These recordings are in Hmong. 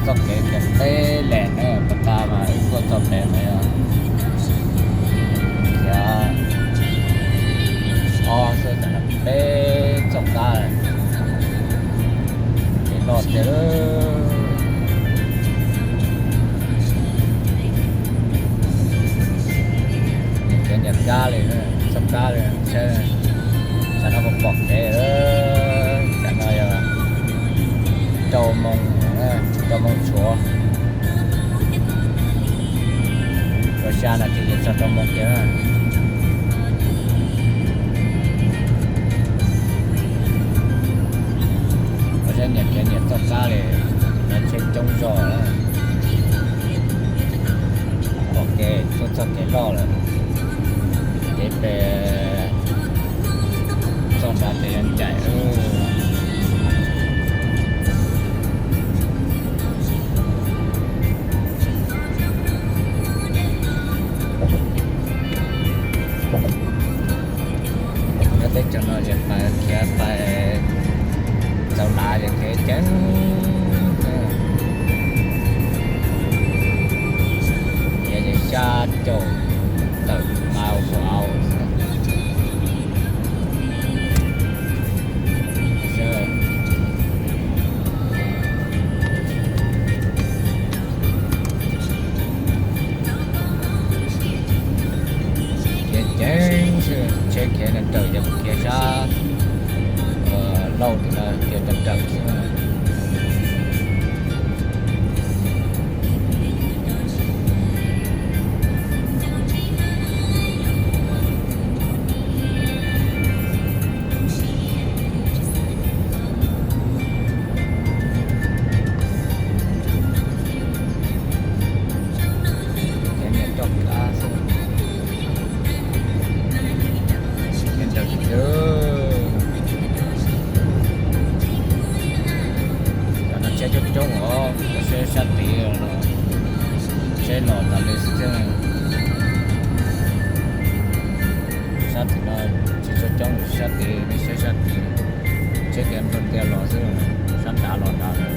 Txoj kev khiav peb lees na, pas tas mas wb tuaj txog pem mas yog khiav ob xwb, tam no peb txoj qab, kev loj tiag. Nyias kev nyias kab li, txoj kab li, saib, tam no puas pom kev. Tam no yog rau moos, rau moos tshuav, tshuav xya nas this ces txog rau moos kiag. Ua saib nyias kev nyias txoj qab li, no tsheb coob zog. Pom kev, tuaj txog kev loj lawm, kev pem txog nrad ces yuav ncaim. Nyob teb chaws no ces pais khiav pais txaus lav ces khiav ceev, khiav ces xya caum tawm ma ua au. Khiav ceev xwb, tsheb khiav nrawm nrawm ces mus khiav sab laug tim no khiav nrawm nrawm xwb. Khiav nyias txoj qab xwb, khiav nrawm tiag tiag. Tam no tsheb coob coob os, seb sab tid, seb los tas li xwb thiab. Sab tim no tsis tshua coob, sab tid, seb sab tid, tsheb khiav nplog ntias los xwb, sab nrad los nrad lawm.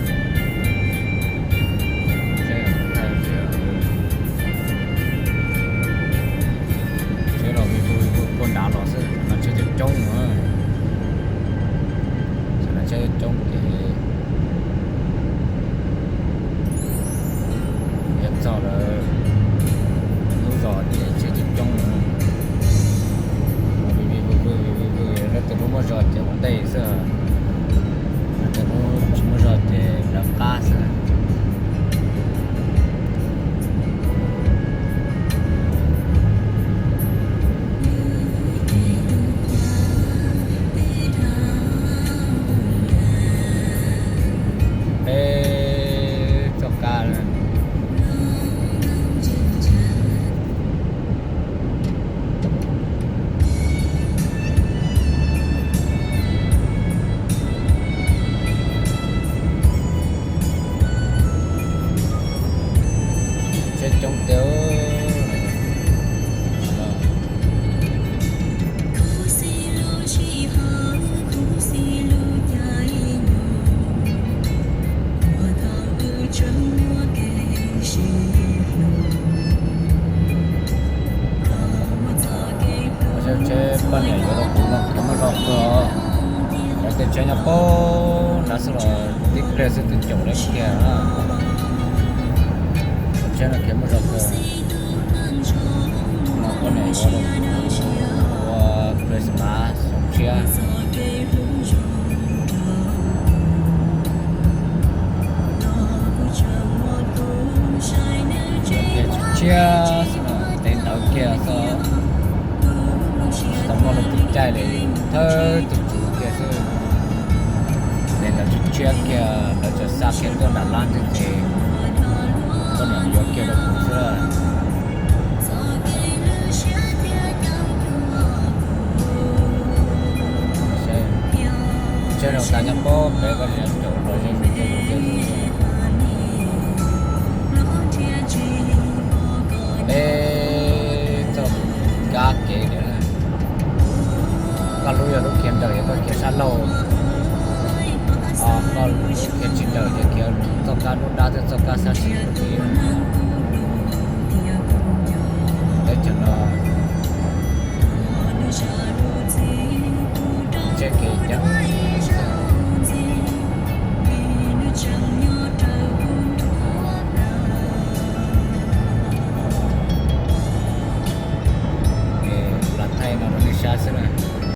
Tsheb los vij vug vij vug puag nrad los xwb, tam no tsheb coob coob na. Tam no tsheb coob ces yuav txog lawm, lub zos ces tsheb coob coob na. Vij vig vwg vwg vij vig vwg, leej twg lub muaj zog ces ua ntej xwb, leej twg lub tsis muaj zog ces lawv qab xwb. Peb txoj kab. Tsheb coob tiag. Tsheb poj niam yuav rau kuv no khiav muaj zog kawg. Cov tej tsheb nyob puag nrad xwb los tib pliag xwb twb caum lawv kiag na. Cov tsheb no khiav muaj zog kawg. Poj niam yuav rau kuv ua Christmas xyoo tshiab. Yuav kiag tshiab xwb no, tev ntawv kiag xwb, tsis tau muaj leej twg caij li, thawj tug tsuv kiag xwb. Tev ntawv tshiab tshiab kiag, lawv txawm xa kiag tuaj nram lab ntej ces poj niam yuav kiag rau kuv xwb. Tsheb no tas nyob puag pem koj niam caum los ze zus ze zus ze zus. Peb txoj kab kev tias, koj lub yog lub khiav nrawm, yog koj khiav sab laug, koj Khiav tsis tawm ces khiav txoj kab nruab dab thiab txoj kab sab sim ua ke.